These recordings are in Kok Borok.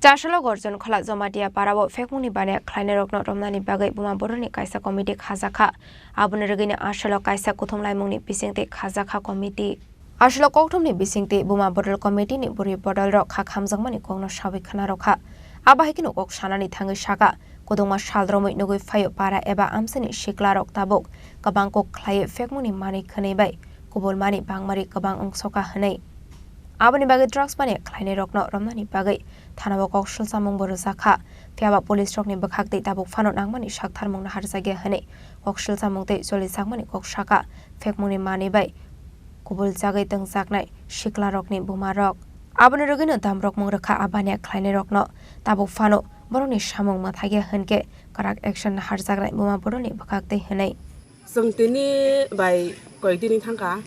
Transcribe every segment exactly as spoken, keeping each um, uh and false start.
Chasalo Gorjon Khola Jomatia parao phekmungni baniya khlainairokno romnani bagwi buma bororni kaisa committee khajakha. Aboni rwgwino asalo kaisa kuthum laimungni bisingtwi khajakha committee. Asalo kokthumni bisingtwi buma bodol committee ni bwrwi bodolrok kha khamjakmani kokno sawi khna rwkha. Abo hai kheno kok sanani thangwi saka, kwdwngma sal romwi nugwi phaio para eba amchaini siklarok tabuk kwbang kok khlaiwi phekmungni manwi khwnwi bai kubulmani bangmari kwbang wngsoka hwnwi. Aboni bagwi drugs baniya khlainairokno romnani bagwi thanao kok silchamungbo rwjakha. Phiyaba police rokni bwkhaktwi tabuk phano nangmani saktharmung naharjakya hwnwi kok silchamung tei cholijakmani kok saka, phekmungni manwi bai kubuljagwi tongjaknai siklarokni bumarok. Aboni rwgwino damrokmung rwkha a baniya khlainairokno. Tabuk phano borokni samung mwthakya hwnkhe kwrak action naharjaknai buma bororni bwkhaktwi hwnwi. Chwng tini bai koidini thangkha,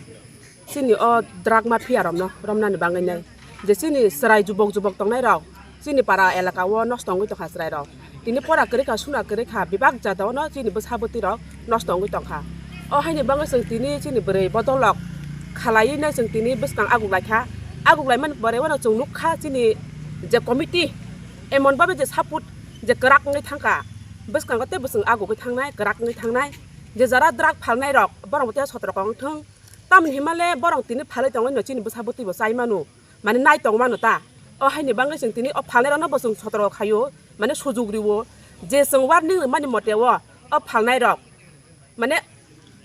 chini o drug mafia romno romnani bagwi nai, je chini chwrai jubok jubok tongnai rok chini para elaka o nosto wngwi tongkha chwrai rok. Tini pora kwrwi kha, suna kwrwi kha, bebak jata ono chini bwsa bwtwi rok nosto wngwi tongkha. O haini bagwi chwng tini chini bwrwi bodol rok khalaiwi nai chwng tini bwskang aguklaikha. Aguklaimani pore uano chwng nukha chini je committee emon babe je support je kwrak wngwi thangkha, bwskango teibo chwng agugwi thangnai, kwrak wngwi thangnai. Je jara drug phalnai rok, borok bo tei sotro kok wng thung. Tamoni hinmale borok tini phalwi tongwi no chini bwsa bwtwi bo chai manu, mane nai tong manu ta. O haini bagwi chwng tini o phalnai rokno bo chwng sotro khaio, mane sujuk rio. Je chwng warning rwmani mote o, o phalnai rok, mane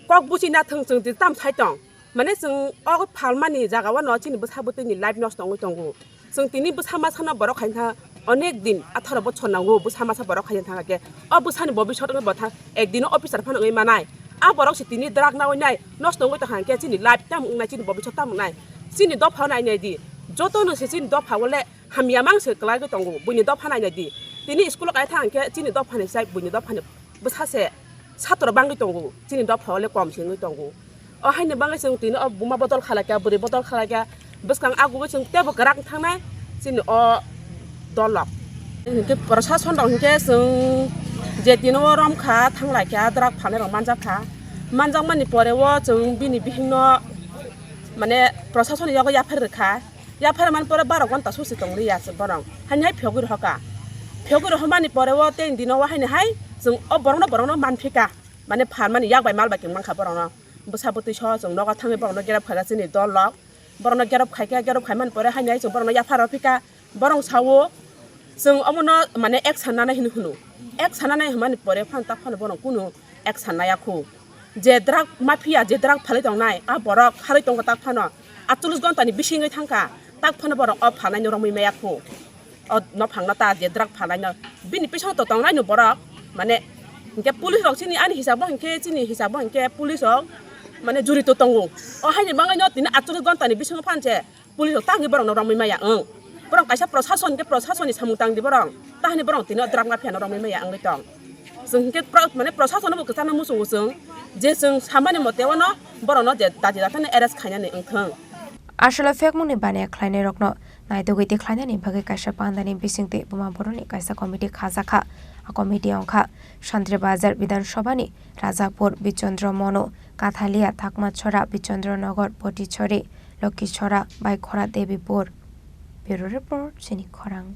kok buchi na thung chwng tini tam sai tong. Mane chwng o phalmani jaga o no chini bwsa bwtwi ni life nosto wngwi tongo. Chwng tini bwsa masa no borok khaina thang onek din atharo bochor nango, bwsa masa borok khaina thang khe o bwsa ni bobisot wngwi bo thang ek din o officer phano wngwi manai. A borok se tini drug nawi nai nosto wngwi tong kha khe chini life tam wngnai, chini bobisot tam wngnai. Chini dopha o nai nai di, joto no se chini dopha o le hamya mang se kwlai gwi tongo, buini dopha nai nai di. Tini school o kai thang khe chini dopha ni sai buini dopha ni bwsa se satro bangwi tongo, chini dopha o le kom se wngwi tongo. O haini bagwi chwng tini o buma bodol khalai kha, bwrwi bodol khalai kha, bwskang agugwi chwng teibo kwrak thangnai chini o dol rok. Hinkhe prosason rok hinkhe chwng je tini o rom kha, thanglai kha, drug phalnai rok manjak kha, manjakmani pore o chwng bini bihik no mane prosason ni yago yaphar rwkha. Yaphar man pore baro gonta susi tong liya se borong. Hani hai phiyogwi rohoka. Phiyogwi rohomani pore o tei dino o hani hai chwng o borokno, borokno manphika. Mane phan mani yak bai mal bai keng mankha borokno. Bwsa bwtwi so chwng nogo thangwi borokno gerep khaga chini dol rok. Borokno gerep khaika, gerep khaimani pore hani hai chwng borokno yaphar rophika. Borok sao chwng omono mane ek sananai hinwi hwno. Ek sananai hwnmani pore phan tak phano borok kunu ek sanaya khu. Je drug mafia, je drug phalwi tongnai, a borok kharwi tongo tak phano. Atcholish gonta ni bisingwi thangkha, tak phano borok o phalnai no romwi maya khu. O nophang no ta je drug phalnai no. Bini pisono to tongnai no borok, mane, hinkhe police rok chini ani hisabo hinkhe, chini hisabo hinkhe police rok, mane, jurito tongo. O haini bagwi no tini atcholish gonta ni bisingo phan je police rok tangwi borok no romwi maya wng. Borok kaisa prosason hinkhe prosasonni samung tangdi borok. Tahani borok tini o drug mafia no romwi maya wngwi tong. Chwng hinkhe pro-, mane prosason no bo kwchangno muchungo chwng. Je chwng samani mote o no borok no je daji dathani arrest khainani wngthwng. Aswla phekmungni baniya khlainairokno naitugwi tikhlainani bagwi kaisa pandani bisingtwi buma borokni kaisa committee khajakha. A committee wngkha Santri Bazar Bidhan Sabhani Rajapur, Bichandra Monu, Kathalia, Takmachora, Bichandra Nagar, Potichari, Lokhichora, Baikhora, Debipur. Bureau Report, Chini Khorang.